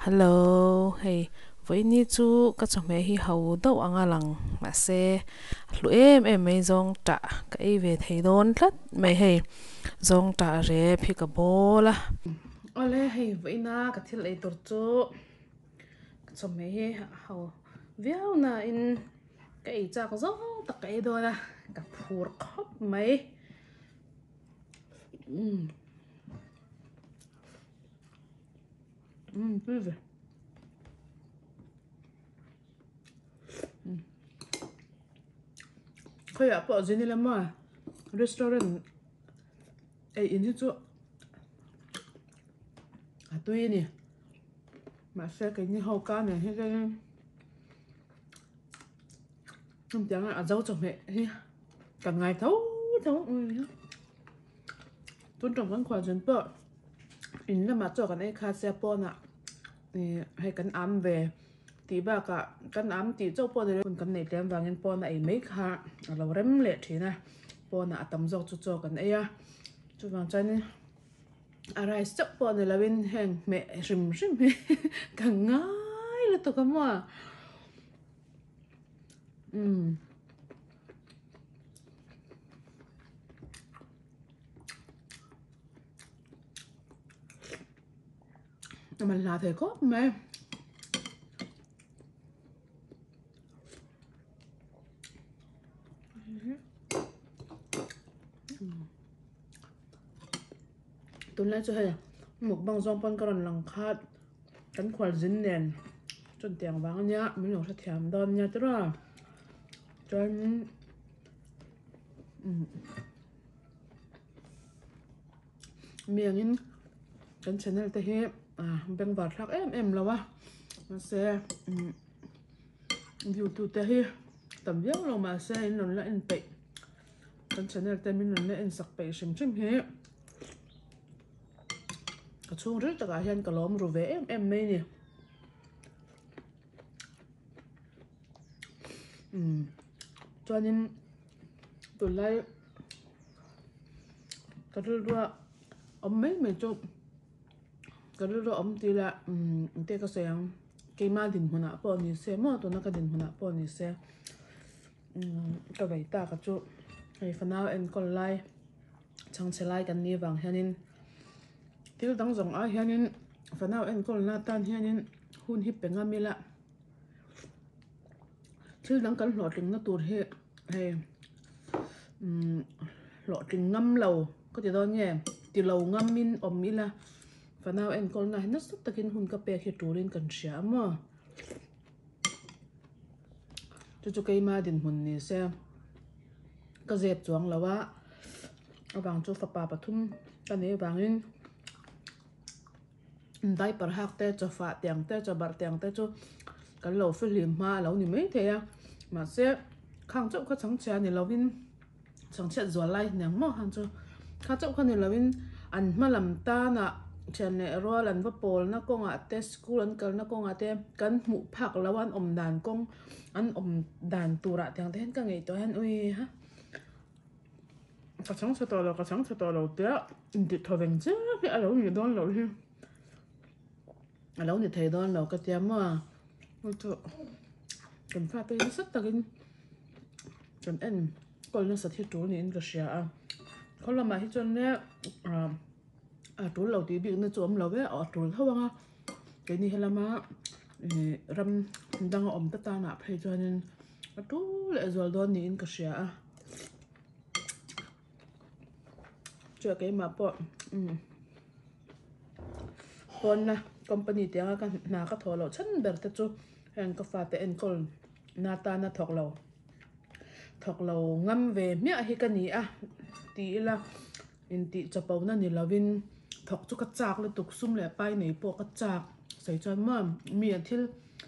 Hello hei vawiini chu ka chawhmeh hi ho deuh ang a lang mahse a hlu em em mai zawng tah ka ei ve thei dawn tlat mai hei zawng tah rep hi ka bawl a. Awle hei vawiina ka thil ei tur chu ka chawhmeh hi a ho viau nain ka ei chak zawng tak ka ei dawn a ka phur khawp mai. Umm tui ve. Khawiah pawh zin ila maw restaurant ei in hi chu a tui a ni mahse keini ho ka nen hi chuan hetiang a zo chawhmeh hi kan ngai tho tho. Tun tawng kan khual zun pawh in lamah chaw kan ei kha sia pawnah ih hei kan am ve tih bakah kan am tih chauh pawh ni lo kan neih tlem vangin pawnah ei mai kha a lo rem leh thin a pawnah a tam zawk chu chaw kan ei a chuvang chuanin a rice chauh pawh ni lovin heng hmeh hrim hrim hi ka ngai lutuk a maw umm. A man hla thei khawp mai. Tunlai chu hei mukbang zawng pawn ka rawn lang khat kan khualzin nen chuan tiang vang ania min lo hrethiam dawn nia tiraw chuan umm mi angin kan channel te hi ah bengvar thlak em em lo a mahse umm view tu te hi tam viau lo mahse in rawn la en peih kan channel te min rawn la en sak peih hrim hrim hi ka chhungril takah hian ka lawm ru ve em em mai a ni umm chuanin tunlai ka rilrua awm mai mai chu ka rilrua awm tih lah umm engte ka sawi ang keima dinhmunah pawh ni se maw tuna ka dinhmunah pawh ni se umm ka vei tak a chu hei fanau enkawl lai chhangchhe lai kan nih avang hianin thil dang zawng ai hianin fanau enkawlna atan hianin hun hi pe ngam ila thil dang kan hlawhtling na tur hi hei umm hlawhtling ngam lo ka ti dawn nge ti lo ngam in awm ila fanau enkawlna hi nasa takin hun ka pek hi turin kan hria a maw chu chu keima dinhmun ni se ka zep chuang lo a avang chu fapa pathum ka nei avangin diaper hak te chaw fah tiang te chaw barh tiang te chu kan lo fihlim hma a lo ni mai thei a mahse khang chauh kha chhangchhia ni lovin chhangchhiat zual lai hneng maw khan chu kha chauh kha ni lovin an hma lam tanah thian leh rual an va pawlna kawngah te school an kalna kawngah te kan hmuh phak loh a an awm dan kawng an awm dan turah tiang te hian ka ngaihtuah hian ui ha ka chhangchhe tawh lo ka chhangchhe tawh lo tia intih thaw veng chiah hi a lo nih dawn loh hi a lo ni thei dawn lo ka tia maw chu kan fate hi nasa takin kan en kawl nasa hi tul niin ka hria a khaw lamah hi chuan le ah a tul lo tih bikna chu awm lo e a tul tho ang a keini helama ih ram danga awm te tanah phei chuanin a tul leh zual dawn niin ka hria a chuan keimah pawh umm pawnna company tih anga ka hna ka thawh loh chhan ber te chu heng ka fate enkawl na tana thawk lo thawk lo ngam ve hmiah hi ka ni a ti ila intih chapo na ni lovin thawk chu ka chak lutuk sum leh pai nei pawh ka chak sawi chuan maw mi an thil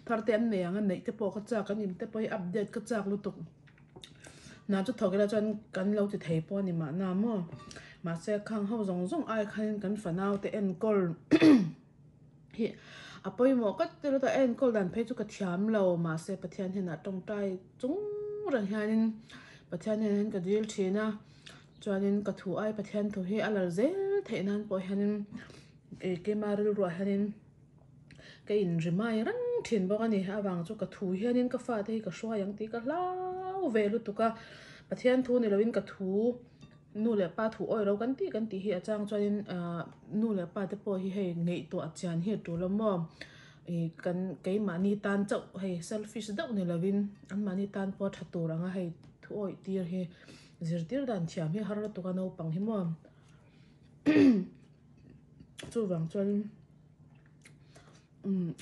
thar te an nei ang a neih te pawh ka chak an in te pawh hi update ka chak lutuk hna chu thawk ila chuan kan lo ti thei pawh a ni mahna maw mahse khang ho zawng zawng ai khanin kan fanau te enkawl hi a pawimawh ka ti lut a enkawl dan phei chu ka thiam lo mahse Pathian hnenah tawngtai chung reng hianin Pathian hnenah hian ka dil thin a chuanin ka thu ai Pathian thu hi a lal zel theih nan pawh hianin ih keima rilruah hianin. Ka in rimai reng thin bawk a ni. Avang chu ka thu hianin ka fate hi ka hruai ang tih ka hlau ve lutuk a. Pathian thu ni loin ka thu nu leh pa thu awih lo kan tih kan tih hi a chang chuanin ahh nu leh pa te pawh hi hei ngaihtuah chian hi a tul a maw. Ih kan keimahni tan chauh hei selfish deuh ni loin anmahni tan pawh a tha tur anga hei thu awih tir hi zirtir dan thiam hi a har lutuk a naupang hi maw. Chuvang chuanin umm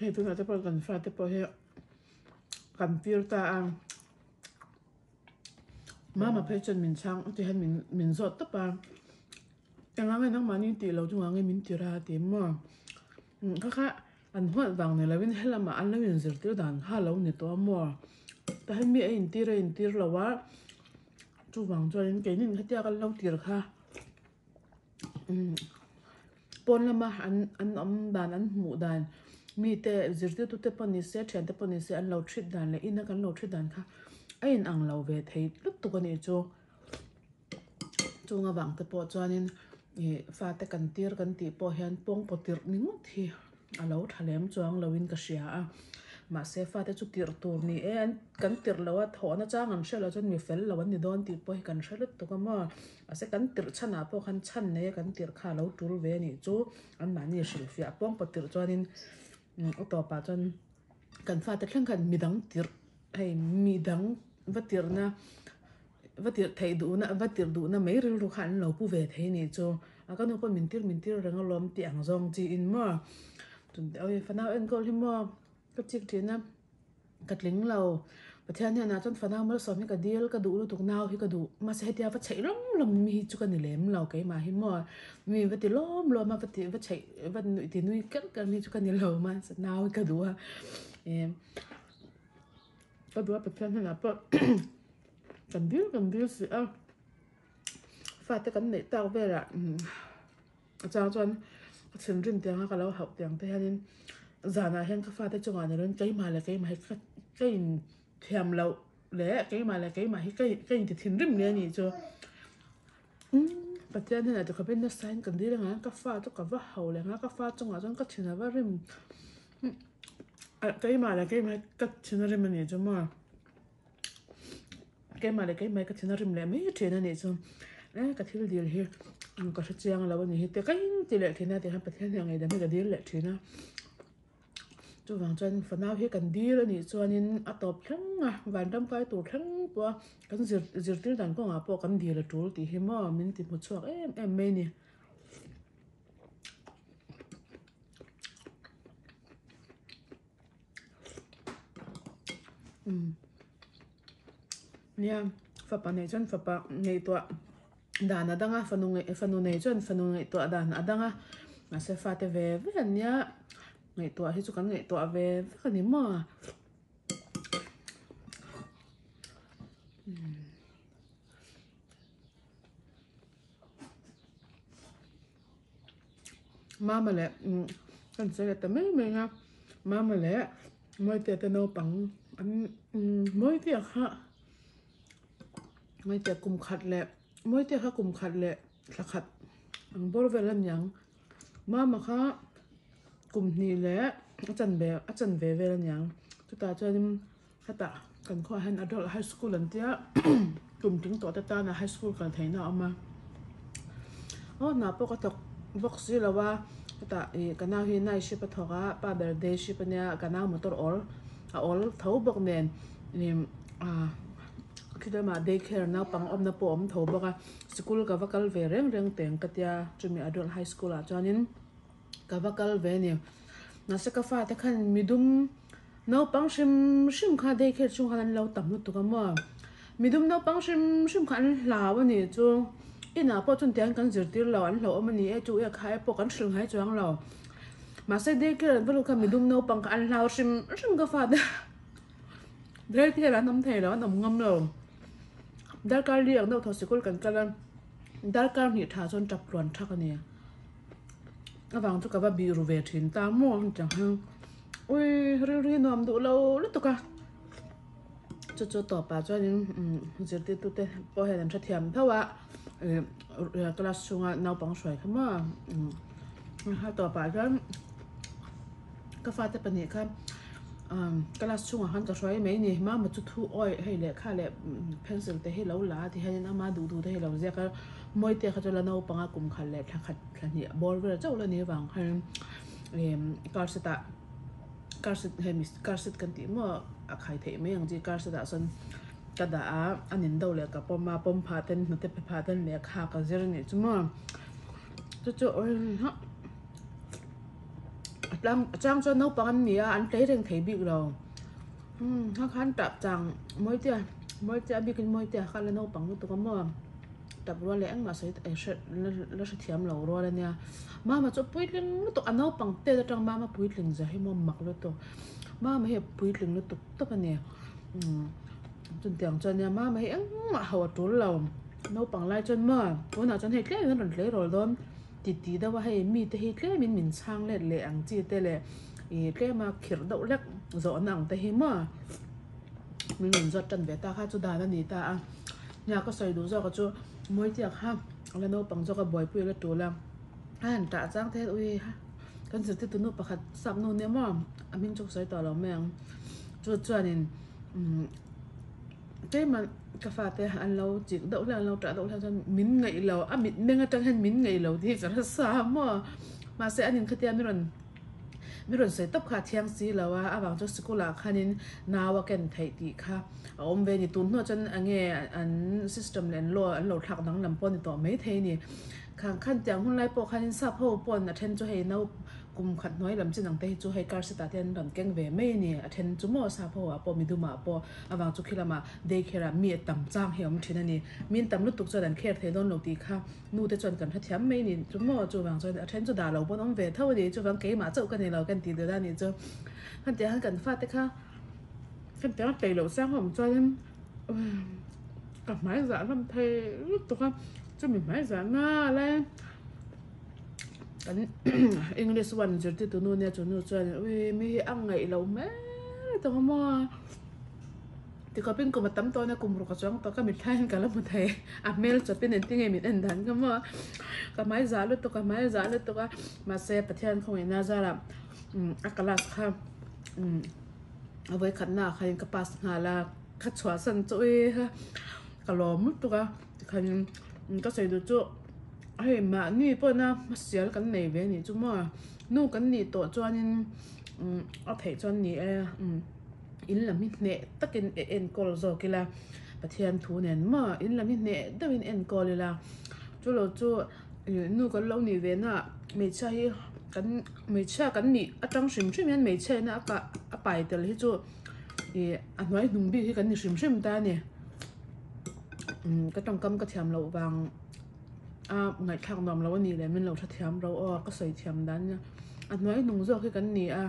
hei tunah te pawh kan fate pawh hi kan tir ta a mama phei chuan min chhang ti hian min min zawt tawp a engah nge nangmahni tih loh chungah nge min ti ra ti maw umm kha kha an huat vang ni lovin helamah an lo inzirtir dan kha a lo ni tawh a maw tah hian mi a intir a intir lo a chuvang chuanin keini khatia kan lo tir kha. Umm pawn lama an an awm dan an hmuh dan mite zirtirtu te pawh ni se thian te pawh ni se an lo thrit dan leh ina kan lo thrit dan kha a in ang lo ve thei lutuk a nih chu chung avang te pawh chuanin ih fate kan tir kan tih pawh hian pawngpaw tirh ni ngawt hi. A lo tha lem chuang loin ka hria a, mahse fate chu tirh tur ni e, an kan tirh loh a thawhna chang an hre lo chuan mi fel lo an ni dawn tih pawh hi kan hre lutuk a maw, mahse kan tirh chhanah pawh khan chhan nei a kan tirh kha a lo tul ve a nih chu anmahni hrilhfiah pawng pawh tirh chuanin a tawpah chuan kan fate thleng khan midang tirh hei midang va tirhna Va tirh theih duhna, va tirh duhna mai rilru kha an lo pu ve thei nih chu. A ka nu pawh min tir min tir reng alawm tih ang zawng chi in maw. Chunte awi fanau enkawl hi maw ka chik thin a, ka tling lo. Pathian hian ah chuan fanau malsawm hi ka dil, ka duh lutuk nau hi ka duh. Mahse hetia va chheih lawm lawm mi hi chu ka ni lem lo keimah hi maw. Mi va ti lawm lawm a, va ti va chheih va nuih ti nui kerh kerh mi chu ka ni lo mahse nau hi ka duh a. Ka duh a Pathian hnenah pawh kan dil kan dil si a, fate kan neih tak velah a chang chuan ka thinrim tiang a ka lo hauh tiang te hianin zanah hian ka fate chungah ni lovin keimah leh keimah hi ka ka in thiam loh leh keimah leh keimah hi ka ka inti thinrim hle a nih chu. Pathian hnenah ti khawpin nasa in kan dil anga ka fa chu ka va hauh leh anga ka fa chungah chuan ka thin a va rim. Keimah leh keimah hi ka thin a rim a nih chu maw keimah leh keimah hi ka thin a rim leh mai thin a nih chu e ka thil dil hi ka hre chiang lo a nih hi te ka in ti leh thin a tihian Pathian hian ngei dam hi ka dil leh thin a chuvang chuan fanau hi kan dil a nih chuanin a tawp thleng a vanram kai tur thleng pawh a kan zir zirtir dan kawngah pawh kan dil a tul tih hi maw min ti hmu chhuak em em mai a ni. Nia fapa nei chuan fapa ngaihtuah dan a dang a fanu ngaih fanu nei chuan fanu ngaihtuah dan a dang a mahse fate ve ve an nia ngaihtuah hi chu kan ngaihtuah ve vek a ni maw. Mama leh kan sawi leh ta mai mai a Mama leh Mawitea te naupang an Mawitea kha Mawitea kum khat leh Mawitea kha kum khat leh thla khat ang bawr vel a niang Mama kha kum hnih leh a chanve a chanve vel a niang chutah chuanin hetah kan khuaah hian adult high school an tia kum tling tawh te tana high school kal theihna a awm a aw hna pawh ka thawk bawk si lo a hetah ih ka nau hi night shift a thawk a pa ber day shift a nia ka nau motor awl a awl tho bawk nen ih ah khi lamah day care naupang awmna pawh a awm tho bawk a sikul ka va kal ve reng reng teng ka tia chumi adult high school ah chuanin. Ka va kal ve a ni. Mahse ka fate khan midum naupang hrim hrim kha day care chhung khan an lo tam lutuk a maw. Midum naupang hrim hrim kha an hlau a ni chu inah pawh chuan tiang kan zirtir lo an hlauhawm a ni e chu e kha e pawh kan hrilh ngai chuang lo. Mahse day care an va lut khan midum naupang kha an hlau hrim hrim ka fate day care an awm thei lo an awm ngam lo. Darkar li ang deuh thaw sikul kan kal a darkar hnih tha chuan tap tluan thak a ni. Avang chu ka va bih ru ve thin ta maw ang tih ang hian ui rilru nuam duh lo lutuk a chu chu tawpah chuanin umm zirtirtu te pawh hian an hrethiam tho a ih class chhunga naupang hruai kha maw umm a tawpah chuan. Ka fate pahnih kha class chhungah khan ka hruai mai ni. Mama chu thu awih hei lehkha leh pencil te hi lo la a ti hianin ama duh duh te hi lo ziak a. Mawite kha chu la naupang a kum khat leh thla khat thla hnih bawr vel chauh la ni avang khan car seat ah car seat hei car seat kan tih maw a khai theih mai ang chi car seat ah sawn ka dah a a nin deuh leh ka pawm a pawm phah ten hnute pe phah ten lehkha ka zir a nih chu maw chu chu a tlang a chang chuan naupang an ni a an tlei reng thei bik lo umm kha khan tah chang mawitea mawitea a bikin mawitea kha la naupang lutuk a maw. Tap rual leh engmah sawi eh hre la hrethiam lo rual ania. Mama chu a puitling lutuk a naupang tet atang mama puitling zia hi maw mak lutuk. Mama hi a puitling lutuk tawp a ni. Umm chutiang chuan nia mama hi engmah ho a tul lo. Naupang lai chuan maw tunah chuan hei tlem in a rawn tleirawl dawn ti ti deuh a hei mite hi tlem in min chhang let leh ang chi te leh ih tlem a khirh deuh hlek zawhna ang te hi maw min rawn zawt tan ve ta kha chu dan a ni ta a. Nia ka sawi duh zawk a chu Mawitia kha a la naupang zawk a buaipui a la tul a, a han tah chang te hian ui kan zirtirtu nu pakhat sap nu nia maw a hming chu ka sawi tawh lo mai ang chu chuanin umm keimah ka fate an lo chik deuh hlek an lo tah deuh hlek chuan min ngaih lo a mitmeng atang hian min ngaih lo tih hi ka rasa maw mahse a nin khatia mi rawn. Mi rawn sawi tawp kha a thiang si lo a, avang chuan sikul ah khanin nau a ken theih tih kha a awm ve a ni. Tun hnuah chuan enge an system leh an law an lo thlak danglam pawh a ni tawh mai thei a ni. Khang khan tiang hun lai pawh khanin sap ho paw'n a then chu hei nau kum khat hnuai lam chin ang te hi chu hei car seat ah te an rawn keng ve mai a ni. A then chu maw sap ho ah pawh midum ah pawh avang chu khi lamah day care ah mi a tam chang hi a awm thin a ni. Mi an tam lutuk chuan an care thei dawn lo tih kha Nu te chuan kan hrethiam mai ni chu maw chuvang chuan a then chu dah lo pawn awm ve tho a ni chuvang keimah chauh ka ni lo kan tih duh a nih chu kan tih ah khan kan fate kha kan tih ang peih loh sang awm chuanin ka hmai zah hlawm thei lutuk a chumi hmai zah ngal e kan English one zirtirtu nu nia chu nu chuan ui mi hi a ngaih loh hmel tawng a maw. Tikawpin kum a tam tawn a, kum ruk a chuang tawh ka mitthla hian ka la hmu thei. A hmel chawpin engtin nge min en dan ka maw. Ka hmai zah lutuk, ka hmai zah lutuk a. Mahse Pathian khawngaihna zarah a class kha a vawikhatna ah khanin ka pass nghal a, ka chhuahsan chu ui ha ka lawm lutuk a. Tikhanin ka sawi duh chu hei mahni pawhna hmasial kan nei ve anih chu maw. Nu kan nih tawh chuanin a theih chuan ni e. In lam hi hneh takin e enkawl zawk ila, Pathian thu nen maw in lam hi hneh deuhin enkawl ila, chu lo chu nu kan lo nih ve na hmeichhia hi kan hmeichhia kan nih atang hrim hrim hian hmeichhia ina a kah a pai tel hi chu ih a hnuai hnung bik hi kan ni hrim hrim ta a ni. Umm ka tawngkam ka thiam loh vang a ngaihthlak nuam lo a nih leh min lo hrethiam ro aw ka sawi thiam dan nia a hnuai hnung zawk hi kan ni a.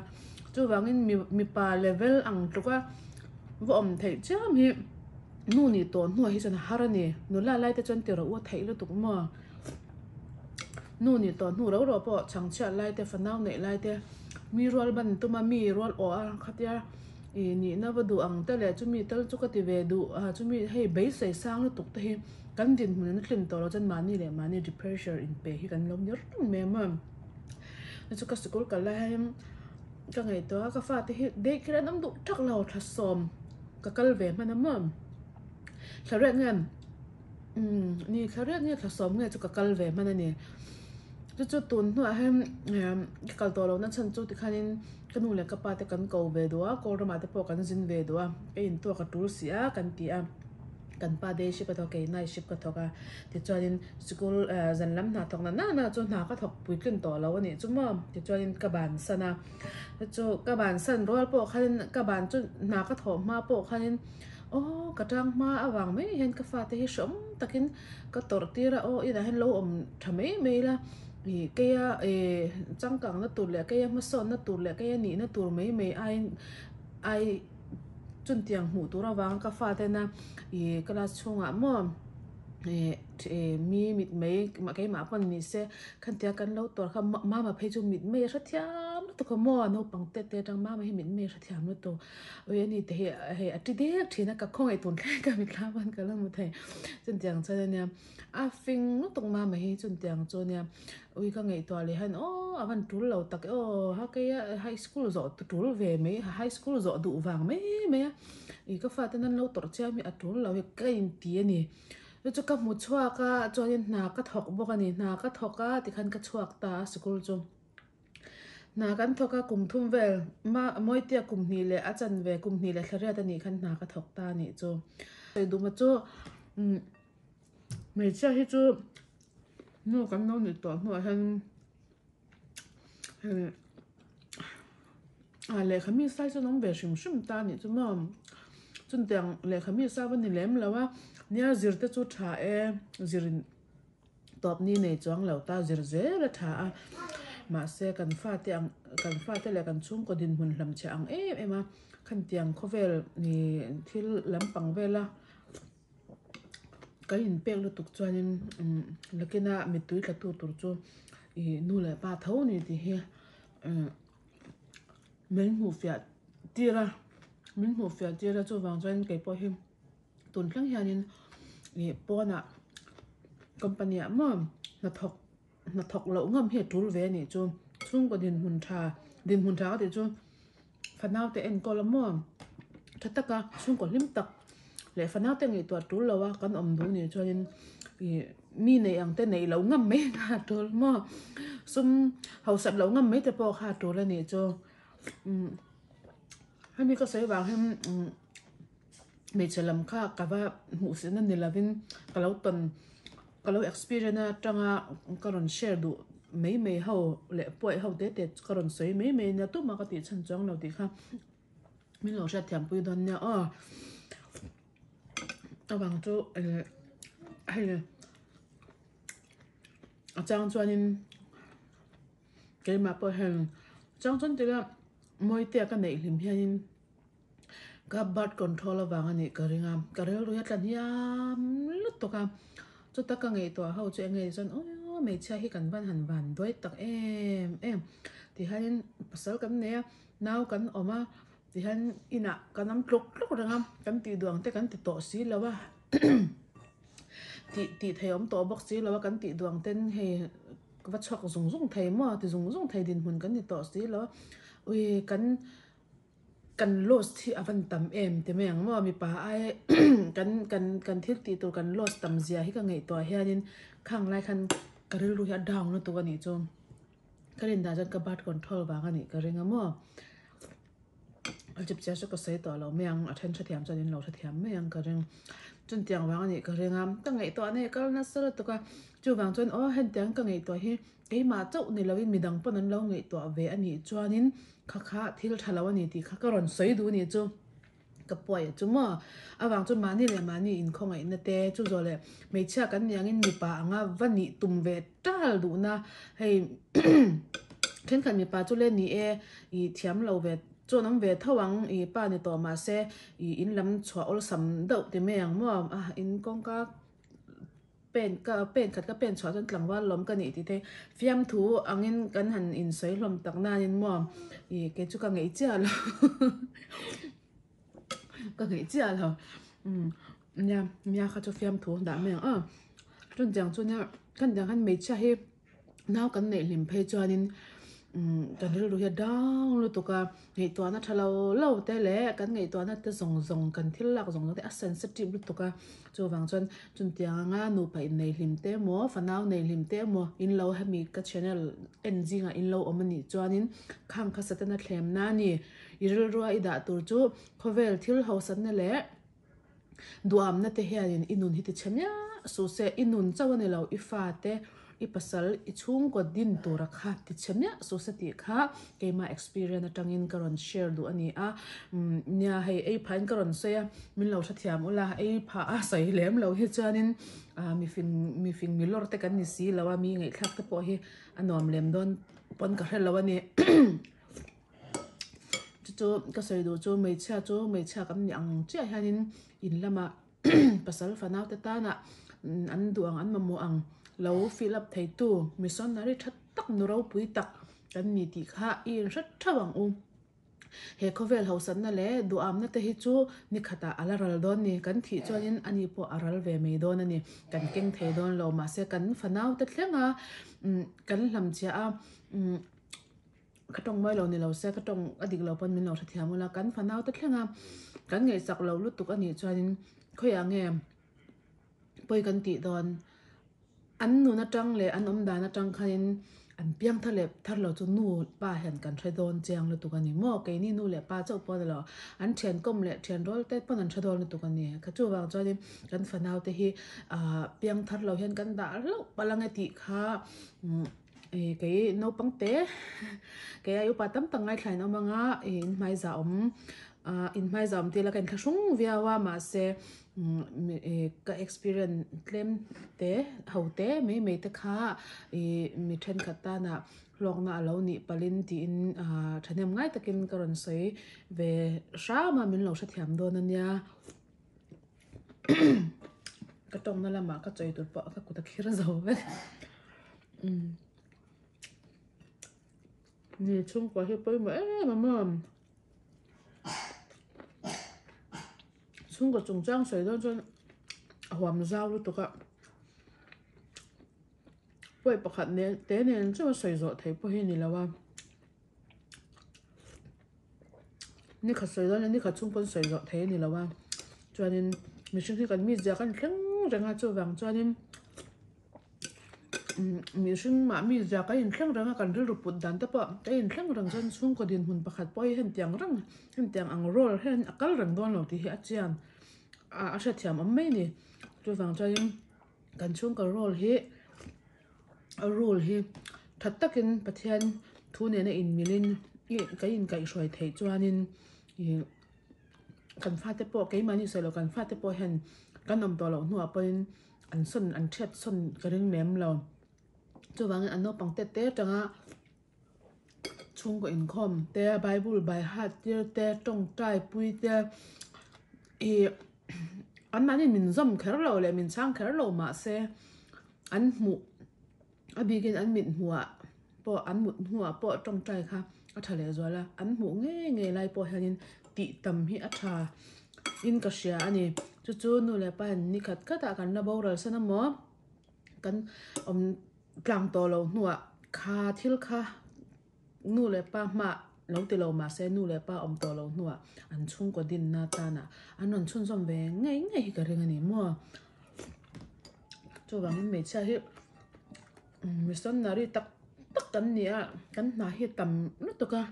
Chuvangin mipa level ang tluka va awm theih chiam hi nu nih tawh hnuah hi chuan a har a ni. Nula lai te chuan ti rawh u a theih lutuk maw? Nu nih tawh hnu rau rau pawh chhangchhiat lai te, fanau neih lai te, mi rual ban tuma mi rual awh a khatia ih nihna va duh ang te leh chumi tal chu ka ti ve duh a chumi hei beisei sang lutuk te hi kan dinhmun in a tlin tawh loh chuan mahni leh mahni depressure inpe hi kan lo ni reng mai a maw? Chu ka sikul kal lai hian ka ngaihtuah a ka fate hi day care an awm duh tak lo thla sawm ka kal ve hman a maw thla riat nge umm ni thla riat nge thla sawm nge chu ka kal ve hman a ni chu chu tun hnuah hian ka kal tawh lohna chhan chu tikhanin ka nu leh ka pa te kan ko ve duh a kawl ramah te pawh kan zin ve duh a ka intuak a tul si a kan ti a. Kan pa day shift a thawk a, kei night shift ka thawk a, tichuanin sikul zan lam hna thawk na na na chu hna ka thawk puitlin tawh lo a nih chu maw, tichuanin ka bansan a, chu ka bansan rual pawh khanin ka ban chu hna ka thawh hma pawh khanin aw ka tang hma avang mai hian ka fate hi hreawm takin ka tawrh tir a, aw inah hian lo awm tha mai mai ila ih keia ih changkangna tur leh keia hmasawnna tur leh keia nihna tur mai mai aiin ai. Chutiang hmuh tur avang ka fatena ih class chhungah maw ih ih mi mit mei keimah pawn ni se khantia kan lo tawr kha mama phei chu mit mei a hrethiam. lutuk a maw naupang te te atang mama hi mitmei hrethiam lutuk ui ani te hi hei a ti dek thin a ka khawngaih tun thleng ka mitthla pawn ka la hmu thei chutiang chuan ania a fing lutuk mama hi chutiang chu ania ui ka ngaihtuah leh hian aw a van tul lo tak e aw ha keia high school zawh tul ve mai high school zawh duh vang mai mai a ih ka fate nan lo tawrh chiam hi a tul lo hi ka inti a ni. Chu chu ka hmu chhuak a chuanin hna ka thawk bawk a ni hna ka thawk a tikhan ka chhuak ta a sikul chu hna kan thawk a kum thum vel ma mawitia kum hnih leh a chanve kum hnih leh thla riat a nih khan hna ka thawk ta a nih chu Duma chu umm hmeichhia hi chu nu kan lo nih tawh hnuah hian hei ah lehkha mi sai chu an awm ve hrim hrim ta a nih chu maw chutiang lehkha mi sa va ni lem lo a nia zir te chu tha e zir in tawp ni nei chuang lo ta zir zel a tha a mahse kan fate ang kan fate leh kan chhungkaw dinhmun hlamchhiah ang em em a khatiang khawvel ih thil lampang vela. Kan inpek lutuk chuanin umm nakina mittui tla tu tur chu ih nu leh pa tho a ni tih hi umm min hmuh fiah tir a min hmuh fiah tir a chuvang chuan keipawh hi tun thleng hianin ih pawnah company ah maw hnathawk hnathawk loh ngam hi a tul ve a nih chu chhungkaw dinhmun tha dinhmun tha ka tih chu. Fanau te enkawl a maw? Tha taka chhungkaw hlim tak leh fanau te ngaihtuah tul lo a kan awm duh nih chuanin ih mi neih ang te neih loh ngam mai kha a tul maw? Sum hausak loh ngam mai te pawh kha a tul a nih chu. Umm hemi ka sawi vang hian umm hmeichhe lam kha ka va hmuh sihna ni lovin ka lo tawn Ka lo experience atanga ka rawn share duh mai mai ho leh pawi ho te te ka rawn sawi mai mai nia tumah ka tih chhan chuang lo tih kha min lo hriat thiam pui dawn nia aw. Avang chu hei a chang chuanin keimah pawh hian chang chuan tila Mawitea ka neih hlim hianin. Ka birth control avang a nih ka ring a, ka rilru hi a tla hniam lutuk a, chuta ka ngaihtuah ho chu eng nge chuan aw hmeichhia hi kan van han van duai tak em em tihianin pasal kan nei a, nau kan awm a tihian inah kan awm tluk tluk reng a, kan tih duh ang te kan ti tawh si lo a tih tih theih awm tawh bawk si lo a kan tih duh ang ten hei va chhuak zung zung thei maw ti zung zung thei dinhmun kan ni tawh si lo a ui kan. Kan lost hi a van tam em ti mai ang maw mipa ai kan kan kan thil tih tur kan lost tam zia hi ka ngaihtuah hianin khang lai khan ka rilru hi a down lutuk a nih chu ka rin dan chuan ka birth control vang a nih ka ring a maw a chipchiar chu ka sawi tawh lo mai ang a then hrethiam chuan in lo hrethiam mai ang ka ring chutiang vang a nih ka ring a ka ngaihtuah na hi a kal nasa lutuk a chuvang chuan aw hetiang ka ngaihtuah hi Keimah chauh ni loin midang pawn an lo ngaihtuah ve a nih chuanin kha kha thil tha lo a ni tih kha ka rawn sawi duh a nih chu ka pawi chu maw. Avang chuan mahni leh mahni inkhawngaihna te chu zawh leh hmeichhia kan nih angin mipa anga va nih tum ve tal duhna hei thenkhat mipa chu le ni e ih thiam lo ve chuan awm ve tho ang ih pa ni tawh mahse ih in lam chhuah awlsam deuh ti mai ang maw a in kawngka Pen ka pen khat ka pen chhuah chuan tlangval lawm ka nih tih te fiamthu angin kan han insawi hlawm tak nain maw ih kei chu ka ngeih chiah lo ka ngeih chiah lo umm nia nia kha chu fiamthu dah mai ang aw chutiang chu nia khatiang khan hmeichhia hi. Nau kan neih hlim phei chuanin umm kan rilru hi a dang lutuk a, ngaihtuahna tha lo lo te leh kan ngaihtuahna te zawng zawng kan thil lak zawng zawng te a sensitive lutuk a, chuvang chuan chutiang anga nupa innei hlim te emaw fanau nei hlim te emaw in lo hemi ka channel en zingah in lo awm a nih chuanin khang kha satana thlemna a ni, i rilrua i dah tur chu khawvel thil hausatna leh. Duhamna te hianin i nun hi ti chhe miah suh se, i nun chauh a ni lo, i fate, i pasal, i chhungkaw din tura kha ti chhe miah suh se tih kha keimah experience atangin ka rawn share duh a ni a. Nia hei ei phahin ka rawn sawi a, min lo hrethiam ula, ei phah a sawi lem lo hi chuanin mifing mifing mi lawr te kan ni si lo a, mi ngaihthlak te pawh hi a nuam lem dawn pawn ka hre lo a ni. Chu chu ka sawi duh chu hmeichhia chu hmeichhia kan nih ang chiah hianin in lamah pasal fanau te tana an duh ang an mamawh ang lo fill up theitu missionary tha tak nu ropui tak. kan ni tih kha i inhre theuh ang u. He khawvel hausatna leh duhamna te hi chu ni khatah a la ral dawn ni. Kan thih chuanin ani pawh a ral ve mai dawn a ni. Kan keng thei dawn lo. Mahse kan fanau te thleng a kan hlamchhiah a ka tawng mawi lo ni lo se ka tawng a dik lo pawn min lo hrethiam ula kan fanau te thleng a kan ngaihsak lo lutuk a nih chuanin khawiah nge pawi kan tih dawn. An nun atang leh an awm dan atang khanin an piang thar leh thar lo chu nu pa hian kan hre dawn chiang lutuk a ni maw? Keini nu leh pa chauh pawh a ni lo, an thian kawm leh thian rual te pawn an hre dawn lutuk a ni. Kha chuvang chuanin kan fanau te hi ah piang thar lo hian kan dah hlauh palh ang e tih kha umm ih kei naupang te kei ai upa tam tak ngaithla in awm ang a ih in hmaiza awm ah in hmaiza awm tih la ka inthlahrung viau a mahse Ka experience tlem te ho te mai mai te kha ih mi thenkhat tana hlawkna a lo nih palhin tiin ah thahnem ngai takin ka rawn sawi ve hram a min lo hrethiam dawn a nia ka tawngna lamah ka chawi tur pawh ka kut a khir zo vek umm ni chhungkua hi pawimawh em em a. Chhungkaw chungchang sawi dawn chuan a huam zau lutuk a, pawi pakhat nen te nen chauh a sawi zawh theih pawh hi a ni lo a, nikhat sawi dawn leh nikhat chhung pawn sawi zawh theih a ni lo a, chuanin mihring hi kan mizia kan thleng reng a chuvang chuanin. Mihring mah mi zia ka inthleng reng a, kan rilru put dan te pawh ka inthleng reng chuan chhungkaw dinhmun pakhat pawh hi hetiang reng hetiang ang role hian a kal reng dawn lo tih hi a chian a a hrethiam awm mai a ni. Chuvang chuanin kan chhungkaw role hi a rule hi tha takin Pathian thu nena inmilin ih kan inkaihhruai theih chuanin ih kan fate pawh keimahni sawi loh kan fate pawh hian kan awm tawh loh hnuah pawhin An sawn an thiat sawn ka ring lem lo. Chuvangin an naupang te te atanga chhungkaw inkhawm te, Bible by heart tir te, tawngtai pui te ih an mahni min zawm kher lo leh min chhang kher lo mahse an hmuh a bikin an mit hmuhah pawh an mut hnuah pawh tawngtai kha a tha leh zual a, an hmuh ngei ngei lai pawh hianin tih tam hi a tha in ka hria a ni. Chu chu nu leh pa hian ni khat khatah kan la boral san emaw kan awm tlang tawh lo hnuah kha thil kha nu leh pa hmaah lo ti lo mahse nu leh pa awm tawh lo hnuah an chhungkaw dinna tana an rawn chhunzawm ve ngei ngei hi ka ring a ni maw. Chuvangin hmeichhia hi missionary tak tak kan ni a, kan hna hi a tam lutuk a.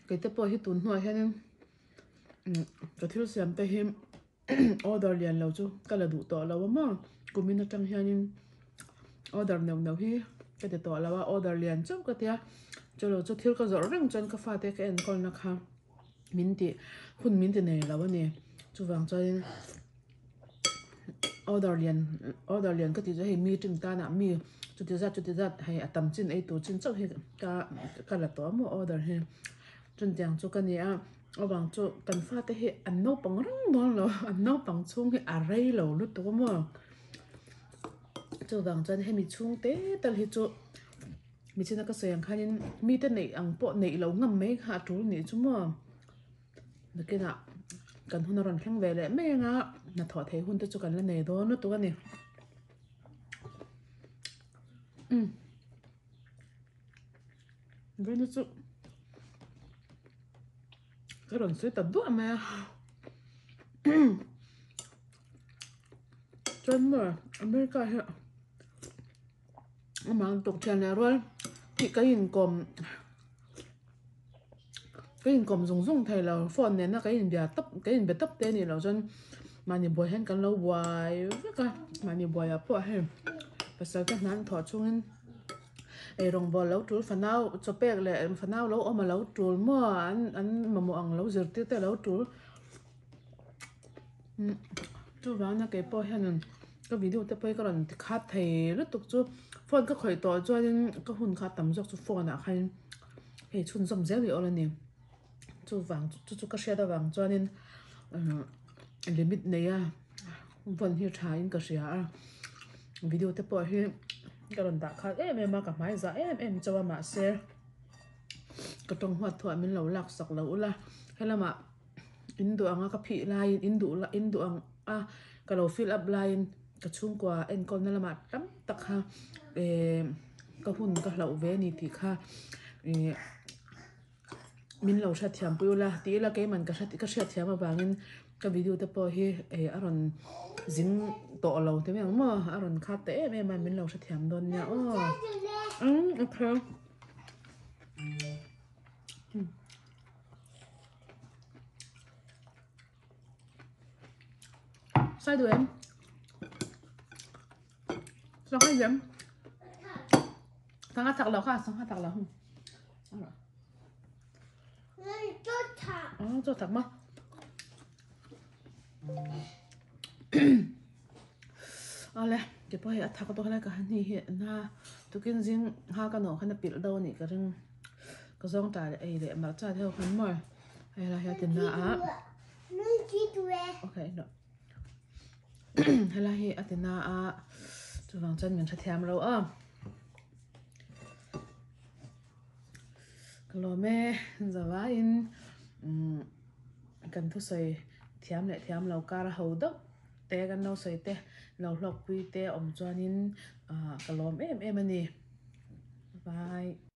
Kei te pawh hi tun hnuah hianin ka thil siam te hi order lian lo chu ka la duh tawh lo a maw kumin atang hianin order neuh neuh hi ka ti tawh lo a order lian chauh ka tia chulo chu thil ka zawrh reng chuan ka fate ka enkawlna kha min tih hun min ti nei lo a ni chuvang chuanin order lian order lian ka tih chu hei meeting tanah mi chuti zat chuti zat hei a tam chin ei tur chin chauh hi ka ka la tawh a maw order hi chutiang chu ka ni a avang chu kan fate hi an naupang reng dawn lo an naupang chhung hi a rei lo lutuk a maw chuvang chuan hemi chhung te tal hi chu. Michina ka sawi ang khanin mite neih ang pawh neih loh ngam mai kha a tul nih chu maw. Nakinah kan hun a rawn thleng ve leh mai anga hnathawh theih hun te chu kan la nei dawn lutuk a ni. Umm. Vawiin chu ka rawn sawi ta duah mai a. Chuan maw America hi. Amah ang tuk thian leh rual tih ka inkawm ka inkawm zung zung thei lo phone nena ka inbia tawp ka inbe tawp te anih loh chuan mahni buai hian kan lo buai vek a mahni buaiah pawh hei pasal te hna an thawh chungin eirawngbawl lo tul fanau chaw pek leh fanau lo awm a lo tul maw an an mamawh ang lo zirtir te a lo tul. Chuvangin keipawh hianin ka video te pawh hi ka rawn ti khat thei lutuk chu phone ka khawih tawh chuanin ka hun kha tam zawk chu phone ah khanin hei chhunzawm zel hi awl a ni chuvang chu chu ka hriat avang chuanin limit nei a vawn hi tha in ka hria a video te pawh hi. Ka rawn dah khat em em a, ka hmai zah em em chauh a mahse ka tawng huat thuah min lo lak sak lo ula. Helamah in duh anga ka phih laiin in duh in duh ang a ka lo fill up laiin ka chhungkua enkawlna lamah tam tak kha eh ka hun ka hlauh ve a ni tih kha ih min lo hriatthiam pui ula tih ila keiman ka hre ka hriatthiam avangin ka video te pawh hi eh a rawn zing tawh lo ti mai ang maw a rawn khat ta em em a min lo hrethiam dawn nia aw umm okay. Sai duh em? Sangha em? Sangha thak lo kha, sangha thak lo. Chaw thak ma. Awle, ke pawh hi a thak tawh helai ka han hi hi na tukin zing ha ka nawh khan a pilh deuh a nih ka ring. Ka zawng ta leh ei leh hmarcha te ho khan maw hei lai hi a ti na a. Okay, no. Helai hi a ti na a chuvang chuan min hrethiam lo a. Ka lawm e, zavaiin umm kan thusawi thiam leh thiam lo kar ho deuh te kan lo sawi te lo hlawkpui te awm chuanin ah ka lawm em em a ni. Bye.